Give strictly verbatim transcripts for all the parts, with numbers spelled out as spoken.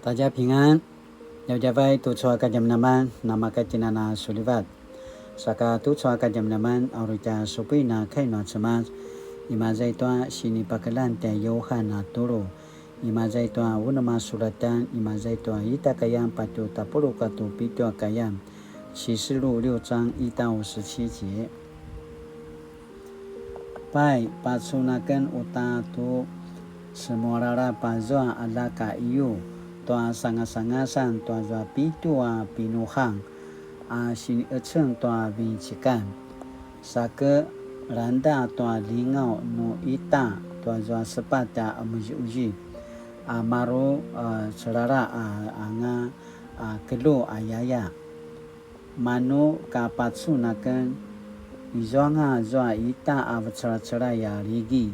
大家平安, djavadjavay tucu a kadjamadjaman, namakatjinana sulivat. Saka tucu a kadjamadjaman, a uri tja supuin a kai nua Cemas, imaza i tua sinipakeljang tjai Yuhan a tulu, imaza i tua unem a sulatjan, imaza i tua ita kayan patje tapuluq katua pitju a kayan, 啟示錄六章一到十七節. Pai, pacun aken uta tu semualalap azua aljak a iyu tua sangasangasan tuazua pitju a pinuhang a sinieceng tua vincikan. Sake langeda tua lingaw nu ita tuazua sepatj a qemuziquzip a maru, a, celalaq a, anga, a, kelju ayaya. Manu ka pacun aken, izuanga zua ita a vecelacelay a ligi,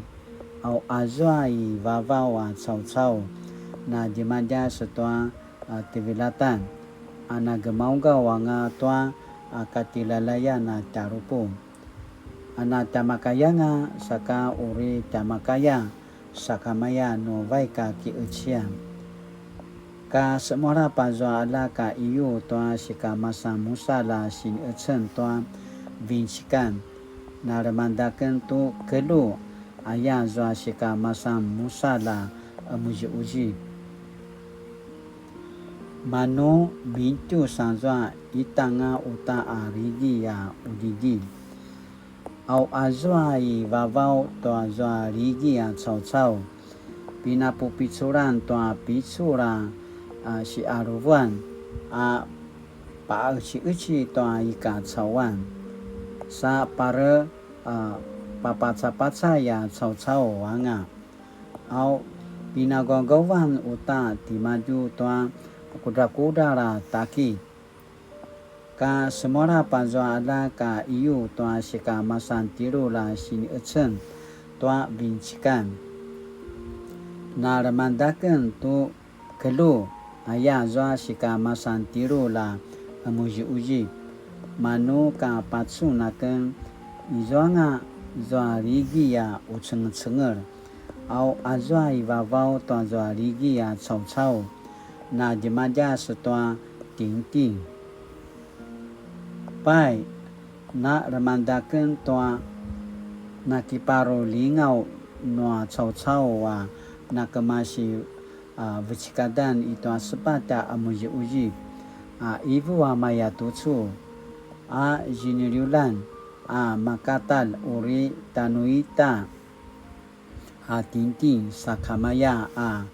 au azua i vavaw a caucau, na djemadjas tua, a, tevelatan, a na gemaugaw anga tua, a, katilalayan a tjarupu. A na tjamakayanga saka uri tjamakaya sakamaya nu vaik a kiqeciyan. Ka semualap azua aljak a iyu tua sikamasan musalj a sinieceng tua vincikan, na lemangeda aken tu kelju aya zua sikamasan musalj a qemuziquzip. Manu mintjus azua itanga uta a ligi a qudjidjilj. Au azua i vavaw tuazua ligi a caucau, pinapupiculan tua picul a, a, sialuvuan, a paqeciqeci tua i kacauan, sa pare, a, papacapacay a caucau anga. Au pinagaugavan uta timadju tua kudrakudral a takit. Ka semualap azua aljak a iyu tua sikamasan tjelulj a sinieceng tua vincikan, na lemangeda aken tu kelju aya zua sikamasan tjelulj a qemuziquzip. Manu ka pacun aken, izuanga zua ligi a qucengecengel, au azua i vavaw tuazua ligi a caucau, na djemadjas tua tingting. Pai, na lemangeda aken tua nakiparulingaw nua caucau a nakemasi, a, vecekadan i tua sepatj a qemuziquzip, a, ivu a maya tucu, a, ziniliulan, a, makatalj uri tjanuita a tingting sakamaya a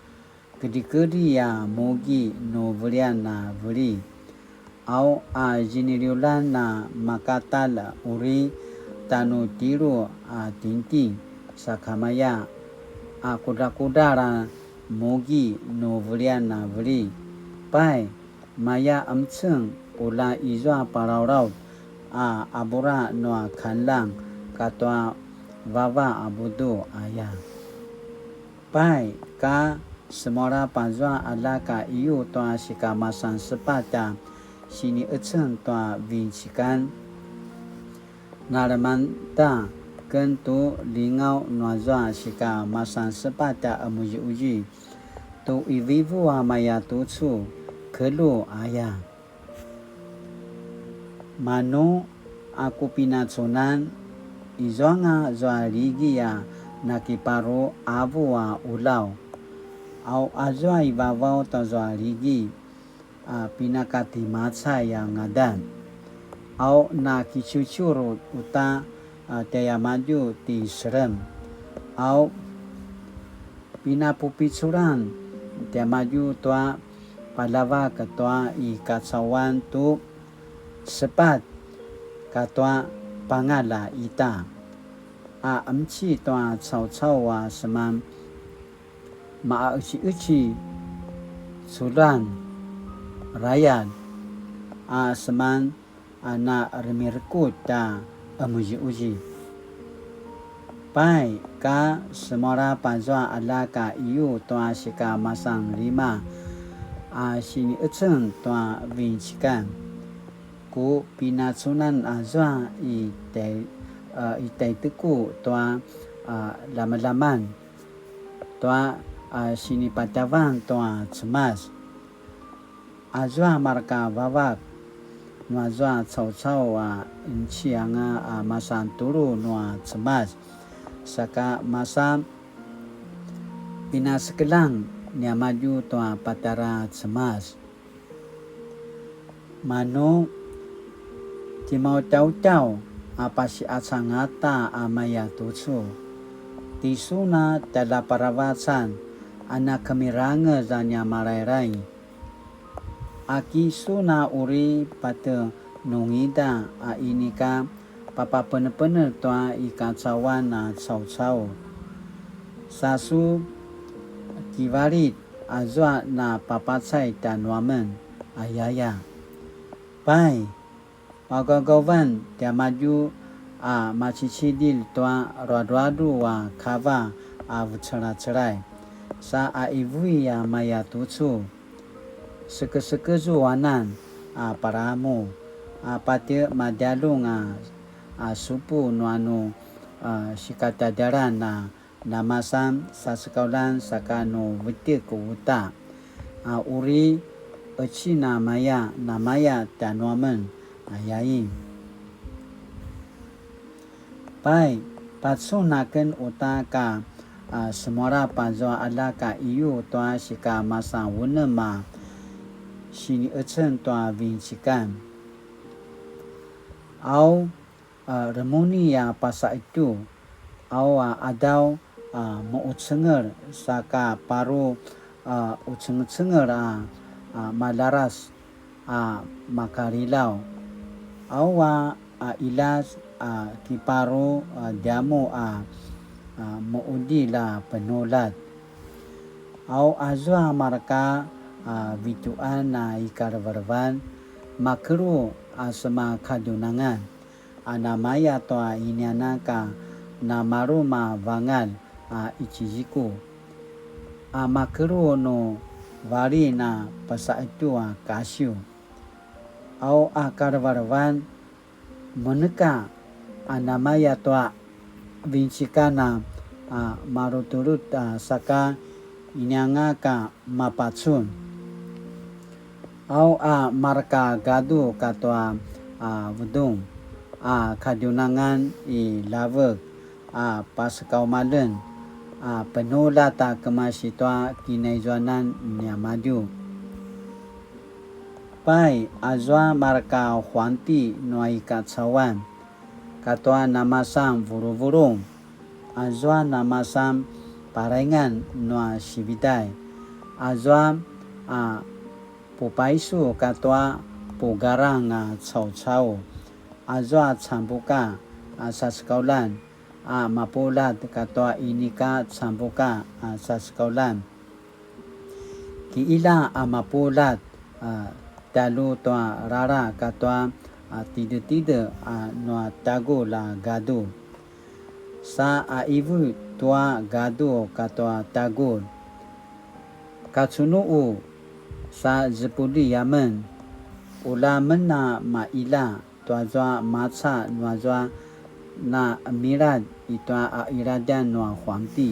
kedrikedri a mugi nu velian a veli. Au a ziniliulan a makatalj uri tjanu tjelulj a tingting sakamaya a kudrakudral a mugi nu velian a veli. Pai, maya emceng, ula izua palalaut a abura nua kanlang katua vava a budu aya. Pai, ka semualap azua aljak a iyu tua sikamasan sepatj a sinieceng tua vincikan, na lemangeda aken tu lingaw nuazua sikamasan sepatj a qemuziquzip, tu ivivu a maya tucu, kelju aya. Manu a ku pinacunan, izuanga zua ligi a nakiparu avu a ulaw, au azua i vavaw tazua ligi a pinakatimacay a ngadan, au nakiciuciur uta a tjaiamadju ti Selem, au pinapupiculan tiamadju tua paljavak tua i kacauan tu sepatj katua pangalj a ita, a emci tua caucau a seman maqeciqeci, culjan, rayalj, a seman a na remirekutj ta qemuziquzip. Pai, ka semualap azua aljak a iyu tua sikamasan lima a sinieceng tua vincikan, ku pinacunan azua i tai-, a, i taiteku tua, a, lamalaman tua, a, sinipatavan tua Cemas. Azua marka vavak nuazua caucau a incianga a masan tulu nua Cemas, saka masan pinasekeljang niamadju tua patjara Cemas. Manu timautjautjau a pasiqacangata a maya tucu, tisun a tjaljaparavacan a nakemirangez a nia Malailai. Aki sun a uri patenungida a inika papapenepenel tua i kacauan a caucau? Sa su kivalit azua na papacay tjanuamen, ayaya. Pai, pagaugavan tiamadju a macicidilj tua ruadruadru a kava a vucelacelay, sa a ivui a maya tucu. Sekesekezu anan a palamu, a patje madjalung a, a supu nuanu a sikatadjalan a namasan sasekauljan saka nu vetjek uta, a uri ecin a maya namaya tjanuamen, ayain. Pai, pacun aken uta ka a semualap azua aljak a iyu tua sika masan unem a sinieceng tua vincikan. Au a remuni a pasaqetju, au a qadaw a mequcengel saka paru a qucengecengel a, a maljaras a makalilaw, au a, a qiljas a kiparu a djamuq a, a mequdilj a penuljat. Au azua marka a vitjuqan a i kalevelevan, makelu a sema kadjunangan, a namaya tua inianan ka namalum a vangalj a iciziku, a makelu nu valin a pasaqetju a kasiw. Au a kalevelevan, meneka a namaya tua vincikan a, a malutulut a saka inianga ka mapacun. Au a marka gadu katua a vedung a kadjunangan i ljavek a pasekaumaljen a penuljat a kemasi tua kinaizuanan niamadju. Pai, azua marka huanti nua i kacauan katua namasan vuluvulung, azua namasan paraingan nua sividay, azua a pupaisu katua pugarang a caucau, azua cambuka a sasekauljan a mapuljat katua inika cambuka a sasekauljan. Kiqila a mapuljat a tjalju tua rara katua a tidetide a nua tagul a gadu. Sa a ivu tua gadu katua tagul. Kacunuqu sa zepuli amen, ula men a maila tuazua maca nuazua na qemiladj i tua a qiladjan nua huanti,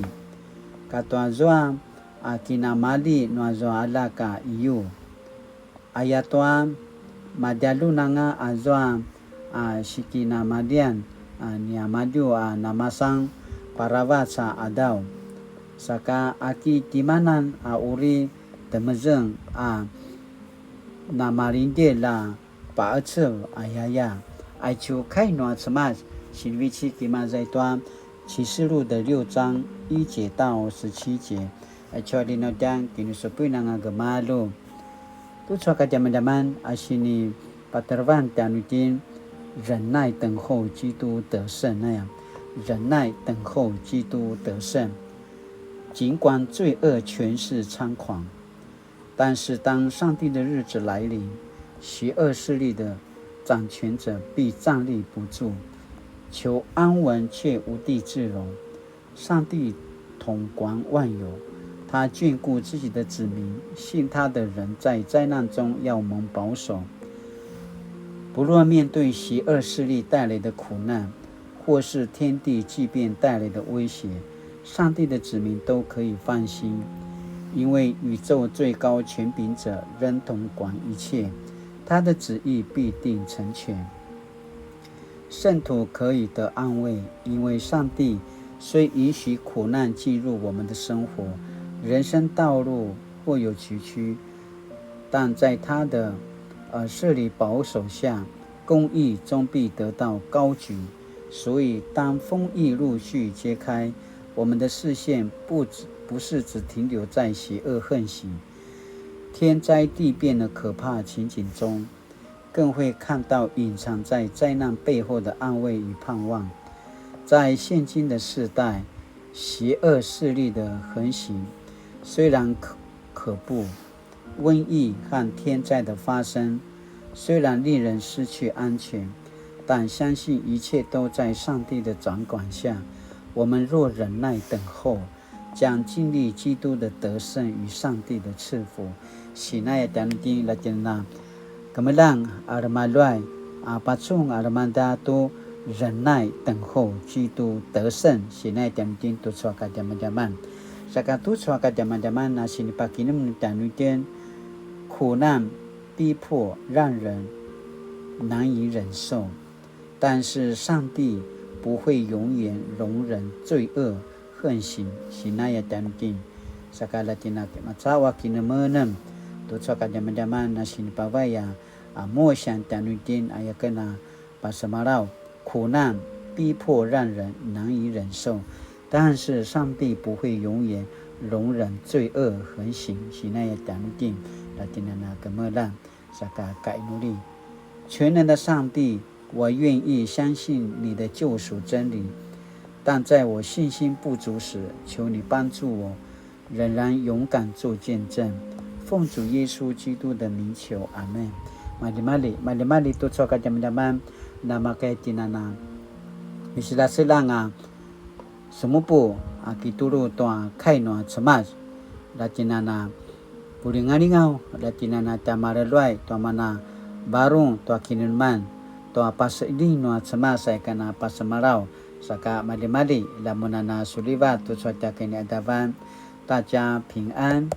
katuazua a kinamali nuazua aljak a iyu. Ayatua madjalun anga azua a sikinamalian a niamadju a namasan paravac a qadaw. Saka aki timanan a uri temezeng a namalingdjelj a paqecev ayaya. Aicu kai nua Cemas, sinivecik imaza i tua 啟示錄的六章一節到十七節. Aicu a linautjan kinusupuin anga gemalju. Tucu a kadjamadjaman a sinipatarevan tjanuitjen, 忍耐等候基督得勝 aya. 忍耐等候基督得勝。儘管罪惡權勢猖狂，但是當上帝的日子來臨，邪惡勢力的掌權者必站立不住，求安穩卻無地自容。上帝統管萬有，他眷顧自己的子民，信他的人在災難中要蒙保守。不論面對邪惡勢力帶來的苦難，或是天地巨變帶來的威脅，上帝的子民都可以放心，因为宇宙最高权柄者仍统管一切，他的旨意必定成全。圣徒可以得安慰，因为上帝虽允许苦难进入我们的生活，人生道路或有崎岖，但在他的，呃，设立保守下，公义终必得到高举。所以，当丰溢陆续揭开，我们的视线不只，不是只停留在邪恶横行、天灾地变的可怕情景中，更会看到隐藏在灾难背后的安慰与盼望。在现今的世代，邪恶势力的横行虽然可，可怖，瘟疫和天灾的发生虽然令人失去安全，但相信一切都在上帝的掌管下。我们若忍耐等候，将经历基督的得胜与上帝的赐福。Sinaya tjanuitjen, la tjinana kemeljang a remaluay, a pacun a remanda tu 忍耐等候基督得胜. Sinaya tjanuitjen tucu a kadjamadjaman. Saka tucu a kadjamadjaman a sinipakinemnem tjanuitjen, 苦难逼迫让人难以忍受，但是上帝不会永远容忍罪恶横行。Sinaya tjanuitjen. Saka la tjinana macaqu a kinemenem tucu a kadjamadjaman a sinipavay a, a, 默想 tjanuitjen, aya ken a pasemalaw. 苦难逼迫让人难以忍受，但是上帝不会永远容忍罪恶横行。Sinaya tjanuitjen, la tjinana kemeljang, saka kainuli. 全能的上帝，我愿意相信你的救赎真理，但在我信心不足时，求你帮助我，仍然勇敢做见证。奉主耶稣基督的名求，阿们。Maljimalji, maljimalji tucu a kadjamadjaman, namakay tjinana miseljaseljang a semupu a kitulu tua kai nua Cemas. La tjinana pulingalingaw, la tjinana tja maleluay tua mana varung tua kinemenem tua paseljing nua Cemas, aya ken a pasemalaw. Saka maljimalji, la mun a na sulivat tucu a tja kiniqadavan. 大家平安。